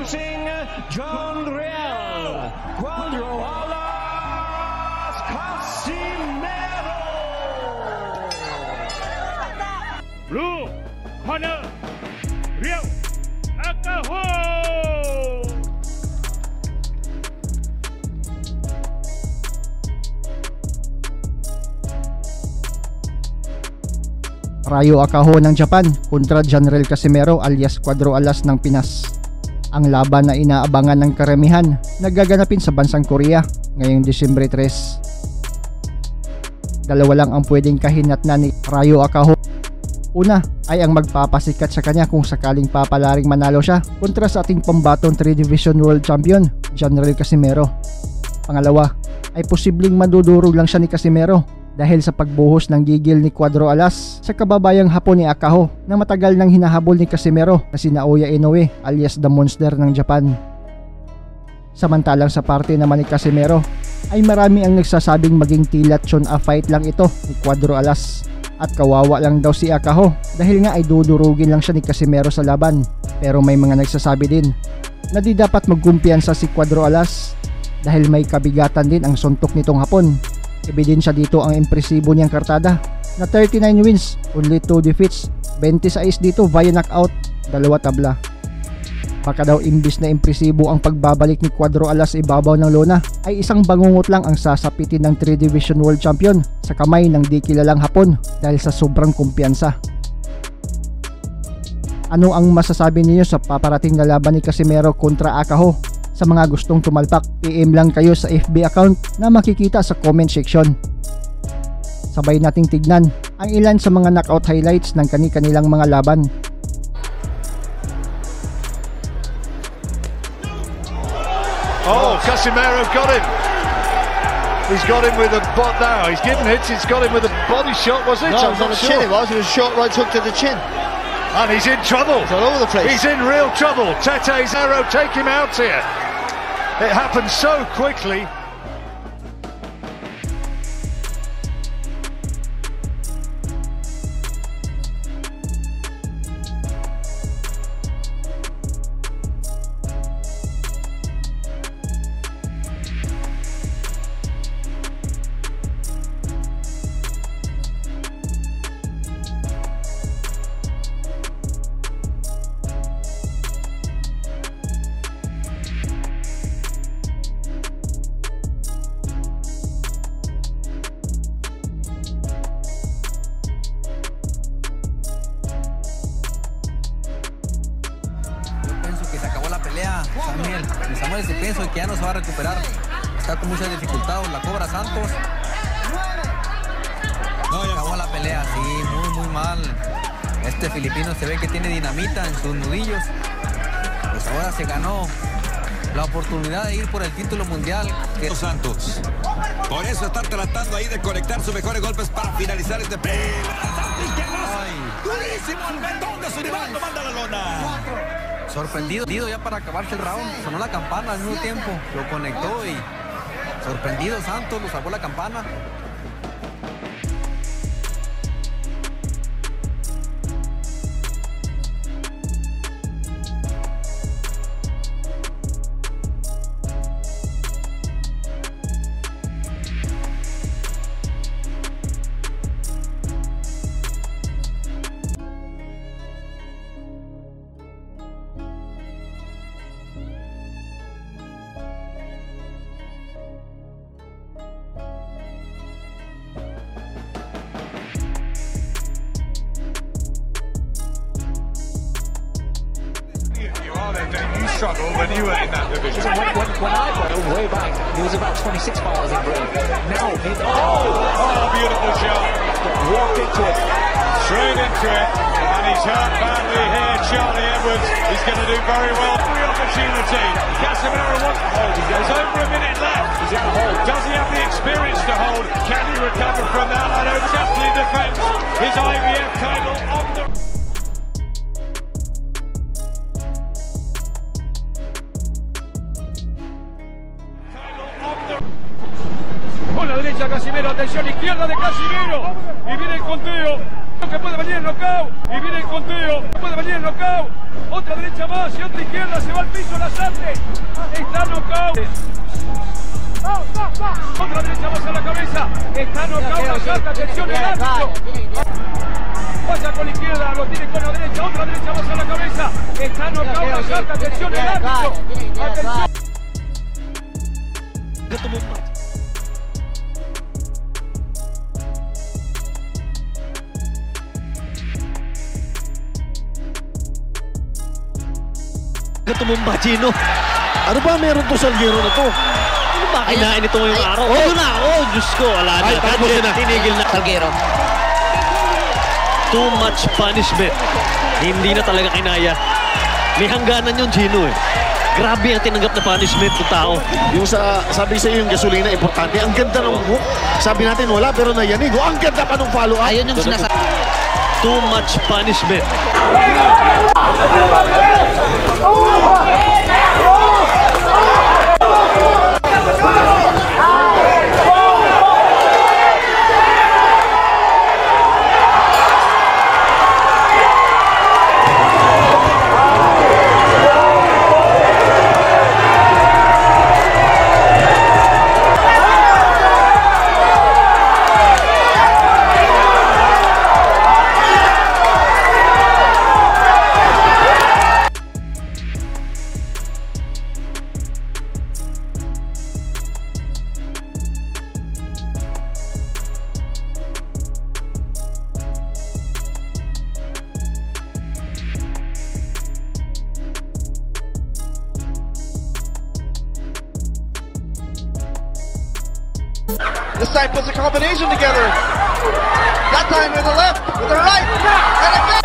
Introducing John Riel Cuadro Alas Casimero. Blue corner, Ryo Akaho. Ryo Akaho ng Japan kontra Johnriel Casimero alias Cuadro Alas ng Pinas. Ang laban na inaabangan ng karamihan nagaganapin sa bansang Korea ngayong Disyembre 3. Dalawa lang ang pwedeng kahinatnan ni Ryo Akaho. Una ay ang magpapasikat sa kanya kung sakaling papalaring manalo siya kontra sa ating pambatong 3 Division World Champion Johnriel Casimero. Pangalawa ay posibleng madudurog lang siya ni Casimero dahil sa pagbuhos ng gigil ni Cuadro Alas sa kababayang Hapon ni Akaho na matagal nang hinahabol ni Casimero na si Naoya Inoue alias The Monster ng Japan. Samantalang sa parte naman ni Casimero ay marami ang nagsasabing maging tila tune-a fight lang ito ni Cuadro Alas at kawawa lang daw si Akaho dahil nga ay dudurugin lang siya ni Casimero sa laban. Pero may mga nagsasabi din na di dapat magkumpiyansa si Cuadro Alas dahil may kabigatan din ang suntok nitong Hapon. Ebidensya dito ang impresibo niyang kartada na 39 wins, only 2 defeats, 26 dito via knockout, 2 tabla. Baka daw imbis na impresibo ang pagbabalik ni Cuadro Alas ibabaw ng lona ay isang bangungot lang ang sasapitin ng 3 Division World Champion sa kamay ng di kilalang Hapon dahil sa sobrang kumpiyansa. Ano ang masasabi ninyo sa paparating na laban ni Casimero kontra Akaho? Sa mga gustong tumalpak, PM lang kayo sa FB account na makikita sa comment section. Sabay nating tignan ang ilan sa mga knockout highlights ng kani-kanilang mga laban. Oh, Casimero got him. He's got him with a butt now. He's given hits. He's got him with a body shot, was it? No, it was on the chin. It was. It was a short right hook to the chin. And he's in trouble. He's all over the place. He's in real trouble. Tete's arrow take him out here. It happened so quickly. Samuel, ese pienso que ya no se va a recuperar. Está con mucha dificultad. La cobra Santos. No, ya acabó la pelea, sí, muy, muy mal. Este filipino se ve que tiene dinamita en sus nudillos. Pues ahora se ganó la oportunidad de ir por el título mundial. Santos. Por eso está tratando ahí de conectar sus mejores golpes para finalizar este... ¡Durísimo al mentón de su rival! ¡Lo manda a la lona! Sorprendido ya para acabarse el round, sonó la campana al mismo tiempo, lo conectó y sorprendido Santos, lo sacó la campana. You struggled when you were in that division. So when I went way back, there was about 26 fighters in Brave. Now, oh, beautiful shot. Walked into it. Straight into it. And he's hurt badly here. Charlie Edwards is going to do very well. Every opportunity. Casimero wants to hold. There's over a minute left. He's got to hold. Does he have the experience to hold? Can he recover from that? I don't definitely defends his IBF title on the... Con la derecha Casimero, atención, izquierda de Casimero. Y viene el conteo. Que puede venir el knockout y viene el conteo. Puede venir el knockout. Otra derecha más y otra izquierda. Se va al piso Lazarte. Está knockout. Otra derecha más a la cabeza. Está knockout Lazarte. Atención el árbitro. Vaya con la izquierda, lo tiene con la derecha. Otra derecha más a la cabeza. Está knockout Lazarte. Atención el árbitro. Atención. Tumumba, Gino. Ano ba meron to Salguero na to? Ano ba kinain ito ngayong araw? Oh, na! Oh, Diyos ko, wala na. Ay, tapos na. Tinigil na. Salguero. Too much punishment. Hindi na talaga kinaya. May hangganan yun, Gino eh. Grabe ang tinanggap na punishment ng tao. Yung sa, sabi sa iyo yung gasolina, importante. Ang ganda ng hook. Sabi natin wala, pero nayanig. Oh, ang ganda pa nung follow-up. Ayun yung sinasabi. Too much punishment. This time puts a combination together. That time with the left, with the right, and again.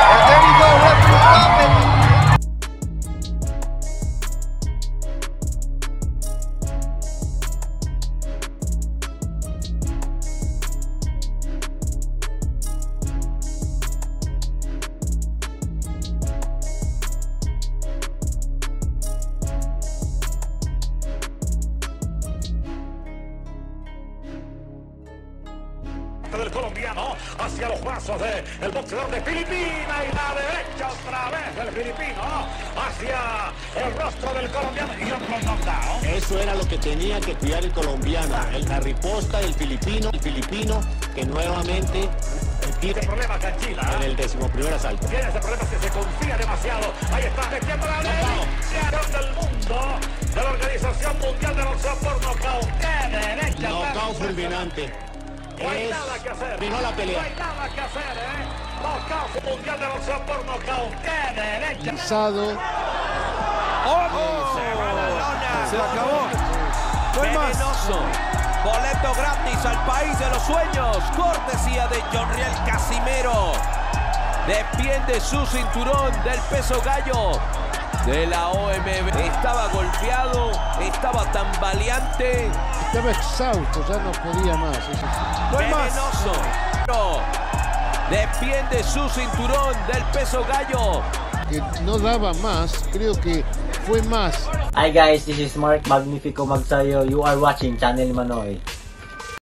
And there you go, referee stop it. Del colombiano hacia los brazos del boxeador de Filipinas y la derecha otra vez del filipino hacia el rostro del colombiano y otro knockout. Eso era lo que tenía que cuidar el colombiano, la riposta del filipino, el filipino que nuevamente tiene problema Canchila en el 11º asalto. Tiene ese problema si se confía demasiado. Ahí está metiendo la derecha del mundo de la Organización Mundial de Boxeo por nocaut. ¡Qué derecha! Nocaut fulminante. No hay nada que hacer. Vino la pelea. No hay nada que hacer, ¿eh? Nocaut mundial de boxeo por nocaut. ¡Qué derecha! Pisado. ¡Oh! Se va la lona. Se acabó. Venenoso. Boleto gratis al país de los sueños. Cortesía de Johnriel Casimero. Defiende su cinturón del peso gallo de la OMB. Estaba golpeado, estaba tambaleante. Estaba exhausto, ya no podía más. No hay más. Venenoso. Defiende su cinturón del peso gallo. Que no daba más, creo que fue más. Hi guys, this is Mark Magnifico Magsayo. You are watching Channel Manoy.